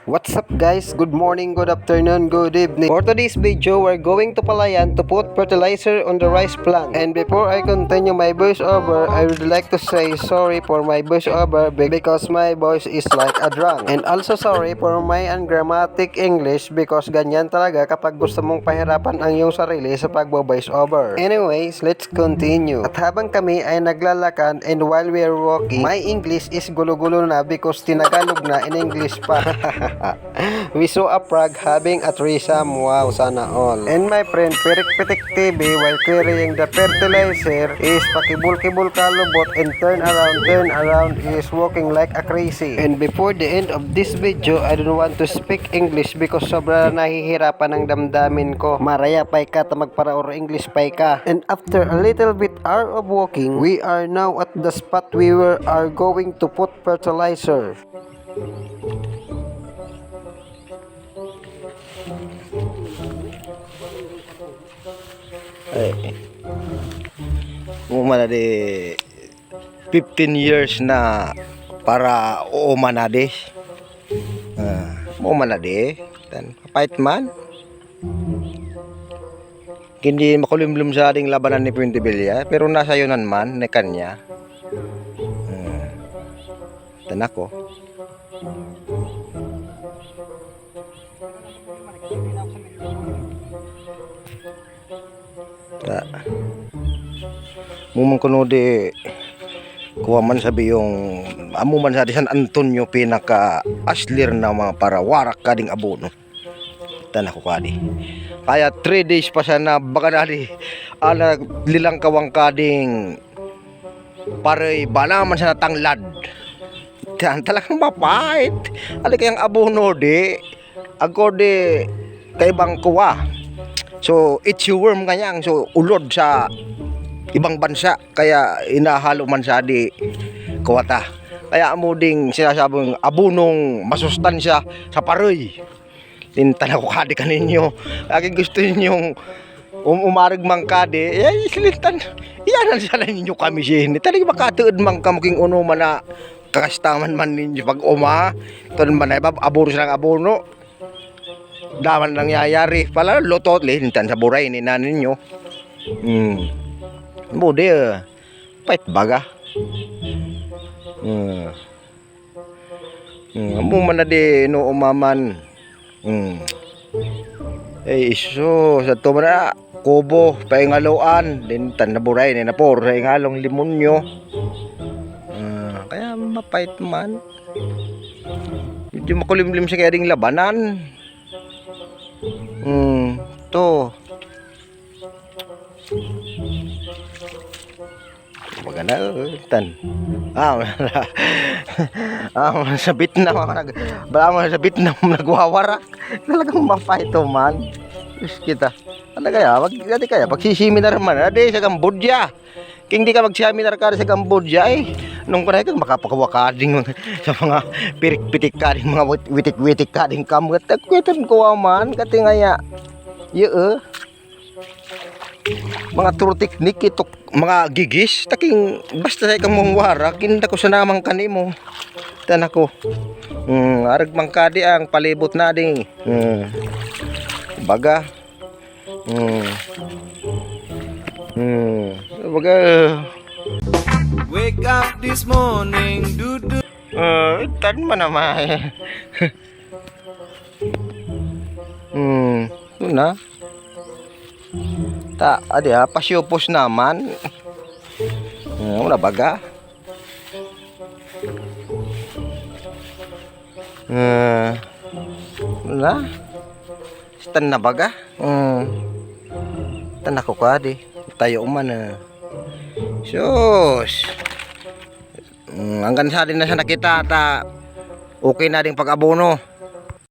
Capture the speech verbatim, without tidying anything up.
What's up, guys? Good morning, good afternoon, good evening. For today's video, we're going to Palayan to put fertilizer on the rice plant. And before I continue my voiceover, I would like to say sorry for my voiceover be- because my voice is like a drunk. And also sorry for my ungrammatic English because ganyan talaga kapag gusto mong pahirapan ang iyong sarili sa pagbo-voiceover. Anyways, let's continue. At habang kami ay naglalakad and while we are walking, my English is gulo-gulo na because tinagalog na in English pa. We saw a frog having a threesome. Wow, sana all. And my friend, Pirik Pitik T V, while carrying the fertilizer, is pakibul-kibul kalubot and turn around, turn around, is walking like a crazy. And before the end of this video, I don't want to speak English because sobra na nahihirapan ang damdamin ko. Marayapay ka ta magparaor English pay ka. And after a little bit hour of walking, we are now at the spot we were are going to put fertilizer. Ay. Mo man na di fifteen years na para uuma na di. Ah, mo man na di. Tan, pait man. Hindi makulimlim sa ding labanan ni Puente Villa, pero nasayunan man ni kanya. Hmm. Tan ako. Ta. Mo man kuno di kuha man sabi yung amo man sa di San Antonio pinaka aslir na mga para warak kading abono. Tan ako kadi. Kaya three days pa sana baga na di ala lilang kawang kading paray bala man sana tanglad. Tan talagang mapait. Ali kayang abono di. Agko di kaibang kuwa. So, itchy worm kanyang. So, ulod sa ibang bansa. Kaya inahalo man sa di kuwa ta. Kaya amo ding sinasabing abonong masustansya sa paroy. Lintan ako kadi kaninyo. Lagi gusto ninyong um umarag man kadi. Eh, lintan. Iyanan sana ninyo kami siya. Talaga makatuod man kamo king uno man na kakastaman man ninyo pag uma. Ton man ay bab abor sa abono. Daman nangyayari pala, lutot, lintan sa buray ni nanin nyo. Hmm. Budi, eh. Pait baga. Hmm. Hmm. Amo man na di, no, umaman. Hmm. Eh, iso, sa to man na, kubo, paingaloan, lintan na buray, ni napor, sa ingalong limonyo. Ah, kaya mapait man. Medyo makulimlim siya kaya ding labanan. Hmm, to. Maganda, oh, tan. Ah, ah, sa Vietnam ako nag-, bala mo sa Vietnam nagwawara. Talagang mapait to man. Diyos kita. Ano kaya? Mag-, dati kaya, pagsiseminar man. Dati sa Cambodia. King di ka magseminar ka sa Cambodia, eh. Nung kunay kang makapakawa ka ding mga, sa mga pirik-pitik ka ding mga wit-, witik-witik ka ding kamot. Tagkweton ko man, kati ngaya. Iyo, eh. Mga turo teknik, itok, mga gigis, taking basta sa ikang mong wara, kinda ko sa namang kanimo. Tan ako. Hmm, arag man kadi ang palibot na ding. Hmm. Baga. Hmm. Hmm. Baga. Wake up this morning, do do. Ah, tan man naman. Hmm, yun na. Ta, adi ha, pasyupos naman. Hmm, wala baga. Hmm, wala. Stan na baga. Hmm. Tan ako ka di. Tayo man, ah. Sus. Mm, hanggang sa din na siya nakita ta okay na ding pag-abono.